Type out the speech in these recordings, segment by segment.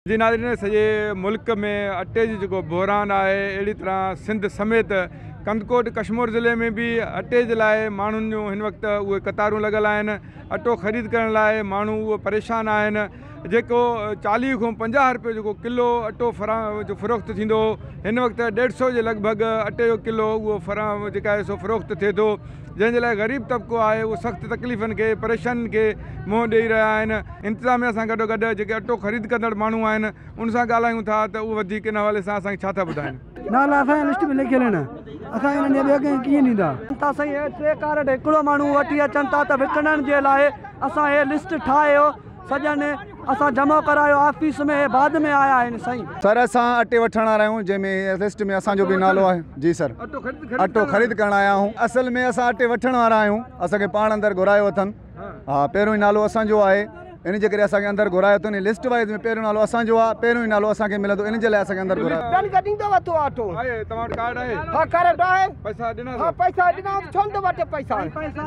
جي ناظرين سڄي ملڪ ۾ اٽي جو جيڪو بحران آهي اهڙي طرح سنڌ سميت ڪنڌڪوٽ ڪشمور ضلعي ۾ به اٽي جي لاء ماڻهن جون هن وقت اهي قطارون لڳل آهن اٽو خريد ڪرڻ لاء ماڻهو اهو پريشان آهن جيڪو 40 کان 50 روپيه جيڪو ڪلو اٽو فروخت ٿيندو هو هن وقت ڏيڍ سو جي لڳ ڀڳ اٽي جو ڪلو اهو فراهم جيڪا آهي سو فروخت ٿئي ٿو جنهن جي لاء غريب طبقو آهي اهو سخت تڪليفن کي پريشانين کي منهن ڏئي رهيا آهن انتظاميا سان گڏو گڏ جيڪي اٽو خريد ڪندڙ ماڻهو آهن ان سان ڳالهايون ٿا ته اهو وڌيڪ ان حوالي سان اسان کي ڇا ٿا ٻڌائين. نالا اسان جا لسٽ ۾ لکيل آهن اسان کي انهن جا ٻيا ڪنهن کي ڪيئن ڏيندا. ٿا سائين اهي ٽي ڪارڊ هڪڙو ماڻهو وٺي اچن ٿا ته وڪڻڻ جي لاء اسان هي لسٽ ٺاهيو سڄن اسان جمع ڪرايو آفيس ۾ اهي بعد ۾ آيا آهن سائين. سر اسان اٽي وٺڻ آيا آهيون جنهن ۾ لسٽ ۾ اسان جو به نالو آهي جي سر اٽو خريد ڪرڻ آيا آهيون اصل ۾ اسان اٽي وٺڻ وارا آهيون اسان کي پاڻ اندر گهرايو اٿن ها پهريون ئي نالو اسان جو آهي ان جي ڪري اسان کي اندر گهرايو اٿن لسٽ وائيز ۾ پهريون نالو اسان جو آهي پهريون ئي نالو اسان کي ملندو ان جي لاء اسان کي اندر گهرايو. ٻين کي ڏيندو اٿو اٽو. آهي توهان وٽ ڪارڊ آهي؟ ها ڪارڊ آهي. پئسا ڏنا ها پئسا ڏنا ڇو نٿو وٺي پئسا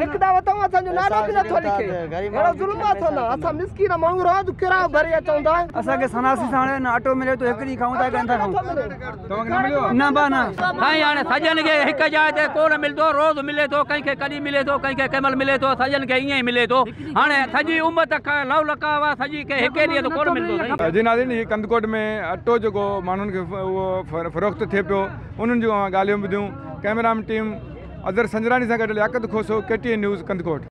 لکندا اٿئون اسان جو نالو به نٿو لکي اهڙو ظلم آهي اسان سان اسان مسڪين ماڻهو روز ڪرايو ڀري اچون ٿا. اسان کي سناسي سان هاڻي نه اٽو ملي ٿو هڪ ڏينهن کائون ٿا هڪ ڏينهن نٿا کائون. توهان کي نه مليو آهي؟ نه با نه. سائين هاڻي سڄن کي هڪ جاء تي ڪونه ملندو روز ملي ٿو ڪنهن کي ڪڏهن ملي ٿو ڪنهن کي ڪنهن مهل ملي ٿو سڄن کي ائين ئي ملي ٿو هاڻي سڄي امت کان لو لڪاوا سڄي کي هڪ ڏينهن ته ڪونه ملندو سائين. جي ناظرين هي ڪنڌڪوٽ ۾ اٽو جيڪو ماڻهن کي اهو فروخت ٿئي پيو انهن جون اوهان ڳالهيون ٻڌيون camera man team Azhar Sanjrani سان گڏ Liaquat Khoso K T N news Kandhkot.